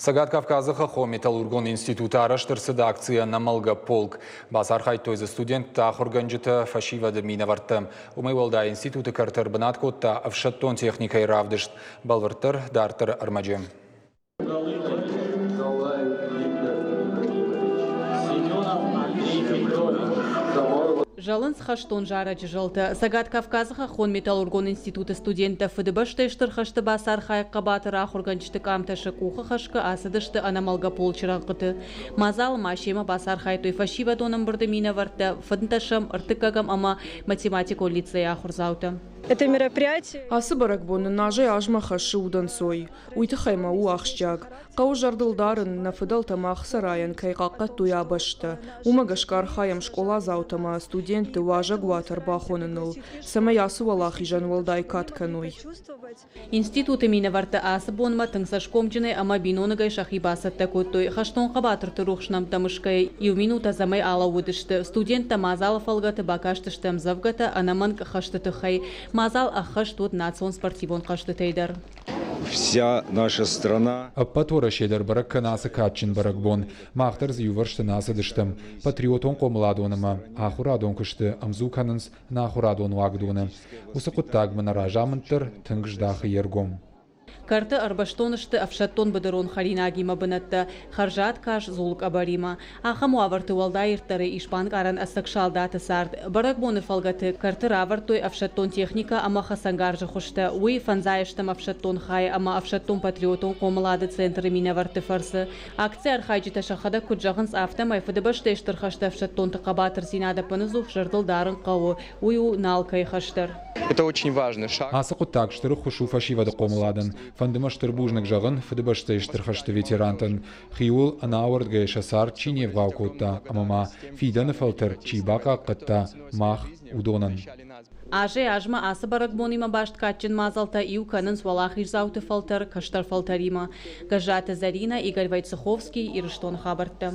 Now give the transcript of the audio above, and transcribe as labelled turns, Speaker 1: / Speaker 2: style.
Speaker 1: Цӕгат Кавказы хӕххон-металлургон институты арӕзт ӕрцыд акци «Ӕнӕмӕлгӕ полк». Бацархайдтой дзы студенттӕ, ахуыргӕнджытӕ, фӕсивӕды минӕвӕрттӕ. Уымӕй уӕлдай институты кӕрты ӕрбынат кодта ӕфсӕддон техникӕйы равдыст. Бӕлвырддӕр дарддӕры ӕрмӕджы.
Speaker 2: Зӕлынц хӕстон зарӕджы зӕлтӕ. Цӕгат Кавказы хӕххон-металлургон институты студенттӕ Фыдыбӕстӕйы Стыр хӕсты бацархайӕг хъӕбатыр ахуыргӕнджыты къамтӕ сӕ къухы хӕсгӕ ацыдысты ӕнӕмӕлгӕ полчы рӕнхъыты. Мадзалы ма семӕ бацархайдтой фӕсивӕдон ӕмбырды минӕвӕрттӕ, фынддӕсӕм, ӕртыккӕгӕм ӕмӕ математикон лицейы ахуырдзаутӕ.
Speaker 3: Это мероприятие.
Speaker 4: Ацы бӕрӕгбон нын азӕй-азмӕ хӕссы удӕнцой. Уый тыххӕй ма у ахсджиаг. Хъӕуы зӕрдыл дарын, нӕ фыдӕлтӕ мах цӕрайӕн кӕй хъахъхъӕдтой а бӕстӕ. Уымӕ гӕсгӕ архайӕм скъоладзаутӕ ӕмӕ студентты уазӕгуат ӕрбахоныныл, цӕмӕй ацы уӕлахизӕн уӕлдай кад кӕной.
Speaker 2: Институты минӕвӕрттӕ ацы бонмӕ тынг цӕсгомджынӕй ӕмӕ биноныгӕй сӕхи бацӕттӕ кодтой. Хӕстон хъӕбатырты рухс нӕмттӕ мысгӕйӕ иу минут ӕдзӕмӕй алӕууыдысты. Студенттӕ мадзалы фӕлгӕты бакастысты ӕмдзӕвгӕтӕ ӕнӕмӕнг хӕсты тыххӕй. Мадзал ӕххӕст уыд национ спортивон хъӕзтытӕй дӕр.
Speaker 5: Вся наша страна.
Speaker 1: Ӕппӕт Уӕрӕсе дӕр бӕрӕг кӕны ацы кадджын бӕрӕгбон. Мах дӕр дзы иувӕрсты нӕ ацыдыстӕм. Патриотон хъомыладон ӕмӕ ахуырадон куысты ӕмдзу кӕнынц нӕ ахуырадон уагдоны. Уыцы хъуыддагмӕ нӕ разамынд дӕр тынг здахы йе ргом.
Speaker 2: Кӕрты ӕрбӕстон сты ӕфсӕддон-быдырон хӕринагимӕ бынӕттӕ, хӕрзад кас дзул къӕбӕримӕ. Ахӕм уавӕрты уӕлдай ирддӕрӕй ис банкъарӕн ӕцӕг салдаты цард. Бӕрӕгбоны фӕлгӕты кӕрты равӕрдтой ӕфсӕддон техникӕ ӕмӕ хӕцӕнгарзы хуызтӕ. Уый фӕндзайӕстӕм ӕфсӕддон хайы ӕмӕ ӕфсӕддон-патриотон хъомылады центры минӕвӕртты фӕрцы. Акцийы архайджытӕ сӕхӕдӕг куыд зӕгъынц, афтӕмӕй Фыдыбӕстӕйы Стыр хӕсты ӕфсӕддонты хъӕбатырдзинад ӕппынӕдзух зӕрдыл дарын хъӕуы. Уый у нӕ алкӕй хӕс дӕр.
Speaker 6: Это очень важный шаг.
Speaker 1: Ацы хъуыддаг стыр ӕххуыс у фӕсивӕды хъомыладӕн. Фӕнды мӕ стыр бузныг зӕгъын Фыдыбӕстӕйы Стыр хӕсты ветерантӕн, хиуыл ӕнӕауӕрдгӕйӕ сӕ цард чи не вгъау кодта ӕмӕ ма фидӕны фӕлтӕр чи бахъахъхъӕдта, мах, уыдонӕн.
Speaker 2: Азӕй-азмӕ ацы бӕрӕгбонимӕ баст кадджын мадзӕлттӕ иу кӕнынц уӕлахиздзауты фӕлтӕр кӕстӕр фӕлтӕримӕ. Гӕззаты Зӕринӕ, Игорь Войцеховский, Ирыстоны хабӕрттӕ.